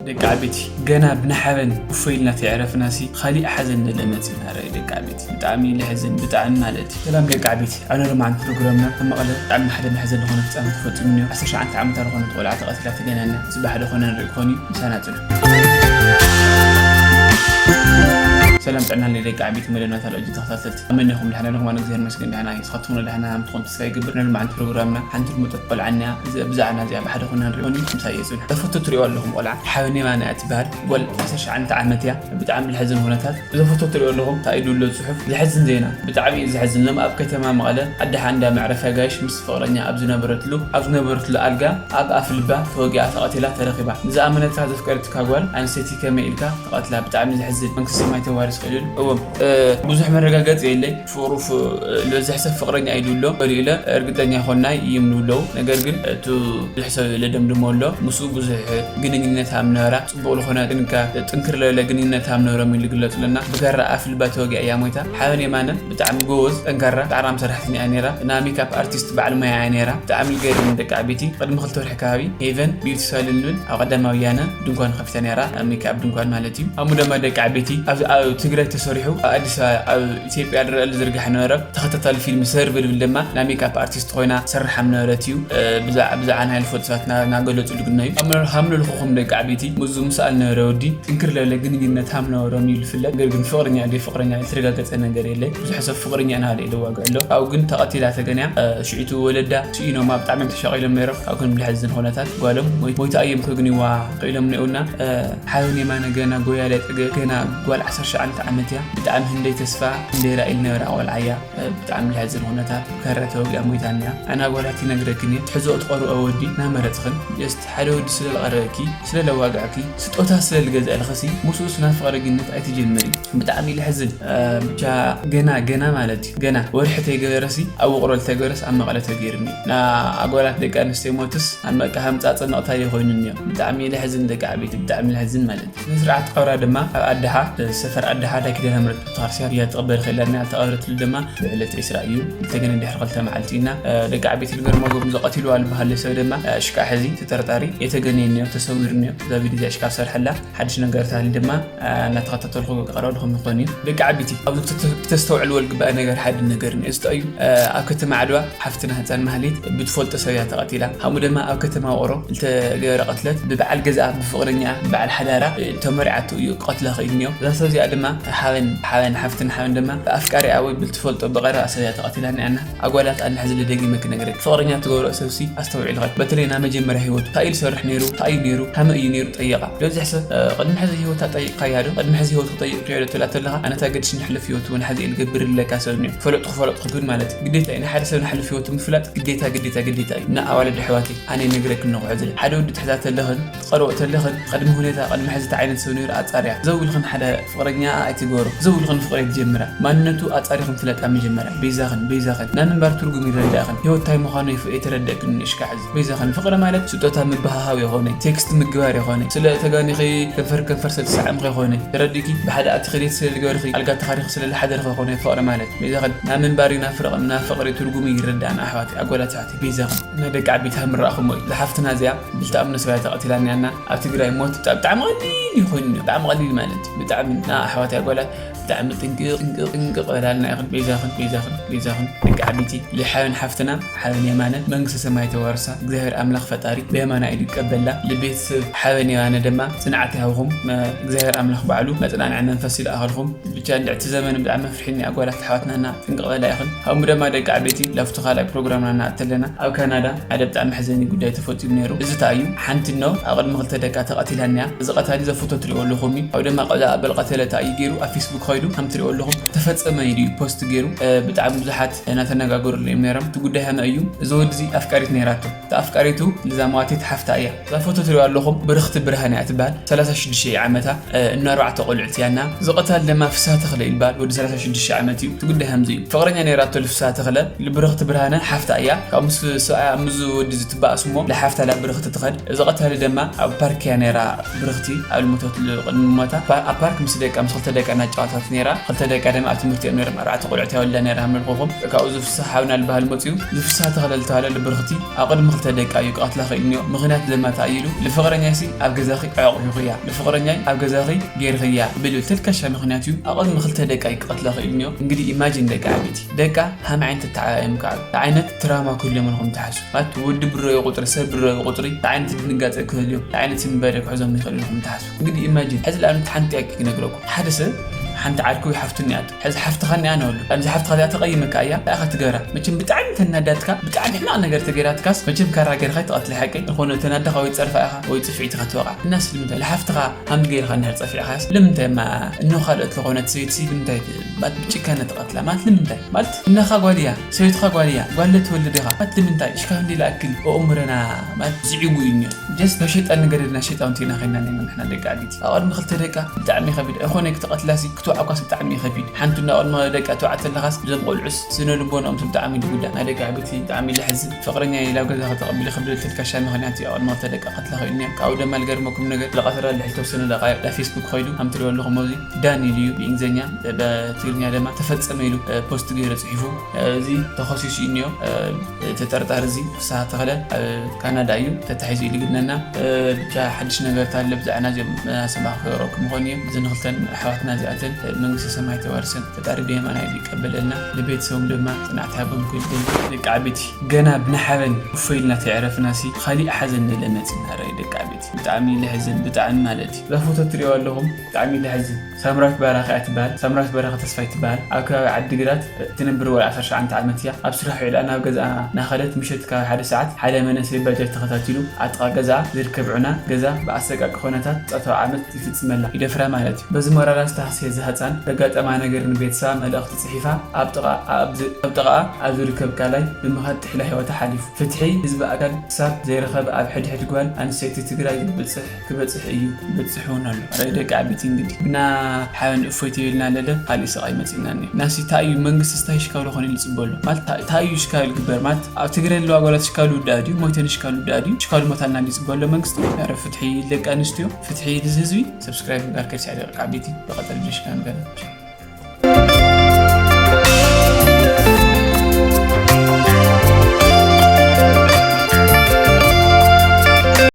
ደቂ ዓበይቲ፣ ገና ብናሓበን እፎ ኢልና ተይዕረፍናሲ፣ ካሊእ ሓዘን ንለ መጺና ርኣይ ደቂ ዓበይቲ። ብጣዕሚ ለሕዝን፣ ብጣዕሚ ማለት እዩ። ሰላም ደቂ ዓበይቲ፣ ኣብ ሎማዓንቲ ፕሮግራምና ኣብ መቐለ ብጣዕሚ ሓደ መሕዘን ዝኾነ ፍጻመ ተፈጺሙ እኒኦ። ዓሰርተ ሸውዓተ ዓመታ ዝኾነት ቆልዓ ተቐቲላ ተገናና። ጽባሕ ደኾነ ንርኢ ክኾን እዩ፣ ምሳና ጽንሑ። ሰላም ጥዕና ንለ ደቂ ዓበይቲ መደብና ተለቪዥን ተኸታተልቲ። ኣመን ኢኹም? ደሕና ኢኹም? ኣነ እግዚኣብሔር ይመስገን ደሕና እየ። ንስኻትኩም እውን ደሕና ከም ትኾኑ ተስፋ ይገብር። ሎማዓንቲ ፕሮግራምና ሓንቲ ልሙጠት ቆልዓ እኒኣ፣ እዚ ብዛዕባ ናዚኣ ብሓደ ኮና ንርኢ ክኾን እዩ፣ ምሳይ እየ ጽንሑ። ተፈቶ ትሪኦ ኣለኹም ቆልዓ ሓበን የማነ እያ ትበሃል። ጓል ዓሰርተ ሸውዓተ ዓመት እያ። ብጣዕሚ ልሕዝን ኩነታት። እዚ ፎቶ ትሪኦ ኣለኹም፣ እንታይ ኢሉ ኣሎ ጽሑፍ? ዘሕዝን ዜና። ብጣዕሚ እዩ ዘሕዝን። ሎም ኣብ ከተማ መቐለ ዓዲ ሓንዳ መዕረፊ ኣጋይሽ ምስ ፍቕረኛ ኣብ ዝነበረትሉ፣ ኣብ ዝነበረትሉ ኣልጋ ኣብ ኣፍ ልባ ተወጊኣ ተቐቲላ ተረኺባ። ንዝኣመነትካ ዘፍቀረትካ ጓል ኣንስተይቲ ከመይ ኢልካ ትቐትላ? ብጣዕሚ ዘሕዝን። መንግስቲ ሰማይ ተዋርስ ክእልል። እዎም፣ እ፣ ብዙሕ መረጋገጺ የለይ። ፍቕሩ ፍ-፣ ዝበዝሕ ሰብ ፍቕረኛ ኢሉ ኣሎ። ገሊኡ ኢለ እርግጠኛ ይኾንና ይምሉ ኣለዉ። ነገር ግን እቱ ብዙሕ ሰብ ለደምድሞ ኣሎ። ምስኡ ብዙሕ ግንኙነት ኣብ ነበራ፣ ጽቡቕ ዝኾነ ጥንካ-፣ ጥንክር ለለ ግንኙነት ኣብ ነበሮም ኢሉ ይግለጹ ኣለና። ብጋራ ኣፍ ልባ ተወጊኣ እያ ሞይታ። ሓበን የማነ ብጣዕሚ ጎበዝ፣ ጠንካራ፣ ጻዕራም ሰራሕተኛ እያ ነይራ። ናይ ሜክኣፕ ኣርቲስት በዓል ሞያ እያ ነይራ። ብጣዕሚ ገርም ደቂ ዓበይቲ። ቅድሚ ክልተ ወርሒ ከባቢ ሄቨን ቢዩቲ ሳሎን ንብል ኣብ ቀዳማዊ ወያነ ድንኳን ከፊታ ነይራ። ሜክኣፕ ድንኳን ማለት እዩ። ኣሙ ደማ ደቂ ዓበይቲ ኣብ፣ ኣብ ትግራይ ተሰሪሑ ኣብ ኣዲስ ኣበባ ኣብ ኢትዮጵያ ዝረአ ዝርጋሕ ነበረ። ተኸታታሊ ፊልም ሰርቭ ዝብል ድማ ናይ ሜክኣፕ ኣርቲስት ኮይና ትሰርሕ ከም ነበረት እዩ፣ እ፣ ብዛ-፣ ብዛዕባ ናይ ልፎት ሰባት ና-፣ ናገለጹ ዝግነ እዩ። ሃምኖ-፣ ሃምኖ ልኹኹም ደቂ ዓበይቲ፣ ምስኡ ምሳል ነበረ ወዲ ጥንክር ለለ ግንኙነት ሃም ነበሮም እዩ ዝፍለጥ። ነገር ግን ፍቕርኛ ድዩ ፍቕርኛ ዝተረጋገጸ ነገር የለይ። ብዙሕ ሰብ ፍቕርኛ እናበለ እዩ ዝዋግዕ ኣሎ። ካብኡ ግን ተቐቲላ ተገንያ፣ እ፣ ሽዒቱ ወለዳ ስኢኖማ ብጣዕሚ ተሻቒሎም ነይሮም። ካብኡ ግን ብልሕዝን ኩነታት ጓሎም ሞይ-፣ ሞይታ እዮም ከግንይዋ ክኢሎም ነይሩና። እ፣ ሓበን የማነ ገና ጎያ ለጥገ ገና ጓል ዓሰርተ ሸውዓተ ዓመት እያ። ብጣዕሚ ህንደይ ተስፋ ህንደይ ራእይ ዝነበራ ቆልዓ እያ። እ፣ ብጣዕሚ ለሕዝን ኩነታት ከረ ተወጊኣ ሞይታን እያ። ኣና ጓላት ይነግረክን እየ፣ ትሕዝኦ ትቐርኦ ወዲ እናመረጽኽን፣ just ሓደ ወዲ ስለ ለቐረበኪ፣ ስለ ለዋግዐኪ፣ ስጦታ ስለ ልገዝአልኽሲ፣ ምስኡስ ናይ ፍቕሪ ግንኙነት ኣይትጀምሪ። ብጣዕሚ ለሕዝን። እ፣ ብቻ ገና፣ ገና ማለት እዩ። ገና ወርሒ ተይገበረሲ፣ ኣብ ውቕሮ ልተገበረስ ኣብ መቐለ ተገይርኒ። ና ኣጓላት ደቂ ኣንስትዮ ሞትስ፣ ኣብ መቃ ሃምጻ ጽንቕታ ይኾይኑን እዮም። ብጣዕሚ ለሕዝን ደቂ ዓበይቲ፣ ብጣዕሚ ለሕዝን ማለት እዩ። ስነ ስርዓት ቀብራ ድማ ኣብ ኣድሓ፣ ሰፈር ኣድሓ ዳኪዳነ ምሕረት ቤተክርስትያን እያ ትቕበር ከላና። ዝተቐብረትሉ ድማ ብዕለት ዕስራ እዩ። ዝተገነ ድሕሪ ክልተ መዓልቲ እና፣ እ፣ ደቂ ዓበይቲ ልገርመጎም ዝቐቲልዋ ዝበሃል ሰብ ድማ፣ እ፣ ሽቃ ሕዚ ተጠርጣሪ የተገነየ እኒኦ፣ ተሰዊሩ እኒኦ። እዛ ቪድዮ እዚኣ ሽቃ ዝሰርሐላ ሓድሽ ነገርታት ድማ፣ እ፣ እናተኸታተልኩ ክቐርበልኩም ይኾን እዩ። ደቂ ዓበይቲ፣ ኣብዚ ክተ-፣ ክተስተውዕልዎ ዝግባእ ነገር ሓደ ነገር እኒኦ። እዚ እንታይ እዩ? እ፣ ኣብ ከተማ ዓድዋ ሓፍትና ህፃን ማህሌት ብትፈልጦ ሰብ እያ ተቐቲላ። ከምኡ ድማ ኣብ ከተማ ውቕሮ ዝተገበረ ቅትለት ብበዓል ገዛኣ፣ ብፍቕረኛኣ፣ ብበዓል ሓዳራ፣ እ፣ ተመሪዓቶ እዩ ክቐትላ ክኢሉ እኒኦ። እዛ ሰብ እዚኣ ድማ ሓበን፣ ሓበን፣ ሓፍትን ሓበን ድማ ብኣፍቃሪኣ ወይ ብልትፈልጦ ብቐረባ ሰብ እያ ተቐቲላ እኒኣና። ኣጓላት ኣነ ሕዚ ልደጊመ ክነግረኪ። ፍቕረኛ ትገብሮ ሰብሲ ኣስተውዒልኻ። በተለይ ናይ መጀመርያ ህይወቱ። እንታይ እዩ ዝሰርሕ ነይሩ? እንታይ እዩ ነይሩ? ከመይ እዩ ነይሩ? ጠየቓ። ዝበዝሕ ሰብ፣ እ፣ ቅድሚ ሕዚ ህይወታ ጠይቕካያ ዶ? ቅድሚ ሕዚ ህይወቱ ጠይቕካዮ ዶ ትብላ ተለኻ፣ ኣነ እንታይ ገድሽኒ ሕሉፍ ህይወቱ እውን ሕዚ እየ ልገብር ዝብለካ ሰብ እኒኦ። ፈለጥኩ ፈለጥኩ ግን ማለት እዩ። ግዴታ እዩ። ንሓደ ሰብ ንሕሉፍ ህይወቱ ምፍላጥ ግዴታ፣ ግዴታ፣ ግዴታ እዩ። እና ኣዋልድ ኣሕዋተይ፣ ኣነ ይነግረክን ኣለኹ ሕዚ። ሓደ ወዲ ትሕዛ ተለኽን፣ ትቐርቦ ተለኽን፣ ቅድሚ ሁኔታ፣ ቅድሚ ሕዚ እንታይ ዓይነት ሰብ ነይሩ ኣጻርያ። ዘው ኢልኽን ሓደ ፍቕረኛ ኣይትገበሮ። ዘው ኢልኽን ፍቕሪ ትጀምራ። ማንነቱ ኣጻሪኽን ፍለጣ መጀመርያ። በይዛኽን፣ በይዛኽን። ናይ ምንባር ትርጉም ይረዳእኽን። ህይወት እንታይ ምዃኑ ይፍ-፣ የተረደእክን ንእሽካ ሕዚ። በይዛኽን። ፍቕሪ ማለት ስጦታ ምብሃሃው የኾነ፣ ቴክስት ምግባር የኾነ፣ ስለ ተጋኒኺ ከንፈር ከንፈር ስለ ተሳዕምኺ የኾነ፣ ተረዲእኪ ብሓደ ኣቲ ክዴት ስለ ዝገበርኺ፣ ኣልጋ ተኻሪኺ ስለ ዝሓደርኺ የኾነ ፍቕሪ ማለት። በይዛኽን። ናይ ምንባር እዩ፣ ናይ ፍርቕ-፣ ናይ ፍቕሪ ትርጉሙ ይረዳእና ኣሕዋተይ፣ ኣጓላት ኣሕዋተይ፣ በይዛኽን። ናይ ደቂ ዓበይቲ ሃምራእኹሞ እዩ። ዝሓፍትና እዚኣ ብልተኣምኖ ሰብያ ተቐቲላ እኒኣና። ኣብ ትግራይ ሞት ብጣ-፣ ብጣዕሚ ቀሊል እዩ ኮይኑ፣ ብጣዕሚ ቀሊል ማለት እዩ። ብጣዕሚ ና ኣሕዋተይ ኣጓላት ብጣዕሚ ጥንቅቕ፣ ጥንቅቕ፣ ጥንቅቕ በላልና ኢኽን። በይዛኽን፣ በይዛኽን፣ በይዛኽን። ደቂ ዓበይቲ፣ ልሓበን ሓፍትና ሓበን የማነ መንግስተ ሰማይ ተዋርሳ። እግዚኣብሔር ኣምላኽ ፈጣሪ ብየማና ኢዱ ይቀበላ። ልቤተሰብ ሓበን የማነ ድማ ጽንዓት ይሃብኹም። መ-፣ እግዚኣብሔር ኣምላኽ ባዕሉ መጽናንዒ መንፈስ ይልኣኸልኹም። ብቻ እንድዕቲ ዘመን ብጣዕሚ መፍርሒኒ ኣጓላት ኣሕዋትናና ጥንቅቕ በላ ኢኽን። ከምኡ ድማ ደቂ ዓበይቲ ላፍቶ ካልኣይ ፕሮግራምና እናኣተለና ኣብ ካናዳ ሓደ ብጣዕሚ መሕዘኒ ጉዳይ ተፈጺሙ ነይሩ። እዚ እንታይ እዩ? ሓንቲ እኖ ኣብ ቅድሚ ክልተ ደቃ ተቐቲላ እኒኣ። እዚ ቀታሊ ዘፎቶ ትሪእዎ ኣለኹም እዩ። ኣብ ድማ ቆልዓ በል ቀተለ እንታይ እዩ ገይሩ ኣብ ፌስቡክ ኸይዱ ከም ትሪእዎ ኣለኹም ተፈጸመ ኢሉ እዩ ፖስት ገይሩ። እ፣ ብጣዕሚ ብዙሓት እናተነጋገሩሉ እዮም ነይሮም። እቲ ጉዳይ ከመይ እዩ? እዚ ወዲ እዚ ኣፍቃሪት ነይራቶ። እታ ኣፍቃሪቱ ልዛ መዋቲት ሓፍታ እያ። እዛ ፎቶ ትሪእዋ ኣለኹም ብርኽቲ ብርሃን እያ ትበሃል። ሰላሳ ሽዱሽተ ዓመታ፣ እ፣ እና ኣርባዕተ ቆልዑት እያ እና። እዚ ቀታሊ ድማ ፍስሃ ተኽለ ይበሃል። ወዲ ሰላሳ ሽዱሽተ ዓመት እዩ። እቲ ጉዳይ ከምዚ እዩ። ፍቕረኛ ነይራቶ ልፍስሃ ተኽለ፣ ልብርኽቲ ብርሃነ ሓፍታ እያ። ካብ ምስ ሰብኣያ፣ ምስ ወዲ እዚ ትበኣስ እሞ፣ ልሓፍታ ላብ ብርኽቲ ትኸድ። እዚ ቀታሊ ድማ ኣብ ፓርክ እያ ነይራ ብርኽቲ፣ ኣብ ልሞተትሉ ቅድሚ ሞታ። ፓ-፣ ኣብ ፓርክ ምስ ደቃ ምስ ክልተ ደቃ እናጫወታት ነይራ። ክልተ ደቃ ድማ ኣብ ትምህርቲ እዮም ነይሮም። ኣርባዕተ ቆልዑት እያ ወሊዳ ነይራ፣ ከም በልኩኹም። ካብኡ እዚ ፍስሃ ሓውና ዝበሃል መፅዩ። እዚ ፍስሃ ተኸለ ዝተባህለ ልብርኽቲ ኣብ ቅድሚ ክልተ ደቃ እዩ ክቐትላ ክኢሉ ነይሩ። ምኽንያት ድማ እንታይ እዩ ኢሉ፣ "ንፍቕረኛይሲ ኣብ ገዛኺ ኣዕቑኺኽያ፣ ንፍቕረኛይ ኣብ ገዛኺ ጌርኽያ" ብልብል ተልካሻ ምኽንያት እዩ ኣብ ቅድሚ ክልተ ደቃ እዩ ክቐትላ ክኢሉ ነይሩ። እንግዲህ ኢማጂን ደቂ ዓበይቲ፣ ደቃ ሃም ዓይነት ተዓባዮም ከዓሉ፣ እንታይ ዓይነት ትራማ ክህልዮም ኢልኩም ትሓስቡ? ማለት ወዲ ብረዩ ቁፅሪ፣ ሰብ ብረዩ ቁፅሪ እንታይ ዓይነት ድንጋፀ ክህልዮም፣ እንታይ ዓይነት ስንባደ ክሕዞም ይኽእል ኢልኩም ትሓስቡ? እንግዲህ ኢማጂን፣ ሕዚ ንኣብነት ሓንቲ ጥያቄ ክነግረኩም። ሓደ ሰብ ሓንቲ ዓርኩ ሓፍቱ እኒኣቶ። ሕዚ ሓፍትኻ እኒኣ ንበሉ። ኣብዚ ሓፍትኻ እዚኣ ተቐይመካ እያ፣ እንታይ ኢኻ ትገብራ? መቸም ብጣዕሚ ተናዳትካ፣ ብጣዕሚ ሕማቕ ነገር ተገይራትካስ፣ መቸም ካራ ገይርካ ትቐትላ ሓቂ። ዝኾነ ተናዳኻ ወይ ትፀርፋ ኢኻ፣ ወይ ፅፍዒት ኢኻ ትወቕዓ። እናስ ልምንታይ? ንሓፍትኻ ሃምዚ ገይርካ እንድሕር ፀፊዕኻስ፣ ልምንታይ እማ እኖ ካልኦት ዝኾነት ሰበይቲ ሲ ልምንታይ ት-፣ ማለት ብጭካነ ትቐትላ? ማለት ልምንታይ? ማለት እነኻ ጓል እያ፣ ሰበይትኻ ጓል እያ፣ ጓል ትወልድ ኢኻ። ማለት ልምንታይ? እሽካ እንዲ ለኣክል ኣእምሮና ማለት ዝዒጉ እዩ እኒኦ። ጀስት ካብ ሸይጣን ንገደልና፣ ሸይጣውንቲ ኢና ኸይና ነና ንሕና ደቂ ዓዲቲ። ኣብ ቅድሚ ክልተ ደቃ ብጣዕሚ ከቢድ። ዝኾነ ክትቐትላሲ፣ ክትወዓኳስ ብጣዕሚ ከቢድ። ሓንቲ እንዳ ቅድሚ ደቃ ትወዓ ተለኻስ፣ እዞም ቆልዑስ ስነ ልቦናኦም ብጣዕሚ ድጉዳ። ናይ ደቂ ዓበይቲ ብጣዕሚ ለሕዝን። ፍቕረኛ ኢላ ኣብ ገዛ ከተቐብሊ ከብደል ተልካሻ ምኽንያት እዩ። ኣብ ቅድሚ ክልተ ደቃ ቀትላ ኸይዱ እኒኦ። ካብኡ ደማ ልገርመኩም ነገር፣ ለቐትራ ልሕል ተወሰነ ደቃ ናብ ፌስቡክ ኸይዱ፣ ከም ትሪኦ ኣለኹም ኣብዚ ዳን ኢሉ እዩ ብእንግሊዝኛ፣ በትግርኛ ደማ ተፈጸመ ኢሉ፣ እ፣ ፖስት ገይሩ ጽሒፉ። እዚ ተኸሲሱ እዩ እኒኦ። እ፣ ተጠርጣሪ እዚ ፍስሃ ተኽለ ኣብ ካናዳ እዩ ተታሒዙ ኢሉ ግነና። እ፣ ብቻ ሓድሽ ነገርታት ኣሎ ብዛዕባ ናዚኦም መናሰማ ክገብረኩም ምኾን እዩ። እዘን ክልተን ኣሕዋትና እዚኣተን፣ እ፣ መንግስተ ሰማይ ተዋርሰን፣ ፈጣሪ ብየማናይ ይቀበለልና። ንቤተሰቦም ድማ ጽንዓት ይሃቦም ክብል ደሊ። ደቂ ዓበይቲ፣ ገና ብናሓበን እፎ ኢልና ተየዕረፍናሲ፣ ካሊእ ሓዘን ንለ መጺና። ራይ ደቂ ዓበይቲ፣ ብጣዕሚ ለሕዝን፣ ብጣዕሚ ማለት እዩ። እዛ ፎቶ ትሪእዋ ኣለኹም፣ ብጣዕሚ ለሕዝን። ሳምራዊት ባራኺ እያ ትበሃል። ሳምራዊት ባራኺ ተስፋይ ትበሃል። ኣብ ከባቢ ዓዲግራት ትነብር ወላ ዓሰርተ ሸውዓተ ዓመት እያ። ኣብ ስራሕ ውዒላ ናብ ገዛኣ እናኸደት ምሸት ካብ ሓደ ሰዓት ሓደ መንእሰይ ባጃጅ ተኸታቲሉ ኣብ ጥቓ ገዛኣ ዝርከብ ዑና ገዛ ብኣሰቃቂ ኩነታት ጾታዊ ዓመት ይፍጽመላ፣ ይደፍራ ማለት እዩ። በዚ ሞራላ ዝተሃስየ እዚ ህጻን ዘጋጠማ ነገር ንቤተሰባ መልእኽቲ ጽሒፋ ኣብ ጥቓ፣ ኣብ ዝ-፣ ኣብ ጥቓኣ ኣብ ዝርከብ ካልኣይ ብምኻድ ጥሒላ ህይወታ ሓሊፉ። ፍትሒ ህዝቢ ኣካል ክሳብ ዘይረኸበ ኣብ ሕድሕድ ጓል ኣንስተይቲ ትግራይ ዝበጽሕ ክበጽሕ እዩ፣ ይበጽሕ እውን ኣሎ። ራይ ደቂ ዓበይቲ እንግዲህ ግና ሓበን እፎይ ተይልና ኣለለ፣ ካሊእ ስቓይ መጺእና እኒኦ። ናሲ እንታይ እዩ መንግስቲ ስታይ ሽካሉ ኾነ ኢሉ ጽበሎ? ማለት እንታይ፣ እንታይ እዩ ሽካሉ ግበር? ማለት ኣብ ትግራይ ዘለዋ ጓላት ሽካሉ ውዳእ ድዩ? ሞይተን ሽካሉ ውዳእ ድዩ? ሽካሉ ሞታልና እንዲ ጽበሎ መንግስቲ? ኧረ ፍትሒ ደቂ ኣንስትዮ፣ ፍትሒ ንዚ ህዝቢ። ሰብስክራይብ ምግባር ከይትስዕር ደቂ ዓበይቲ፣ ብቐጠል ብሽካ ንገር።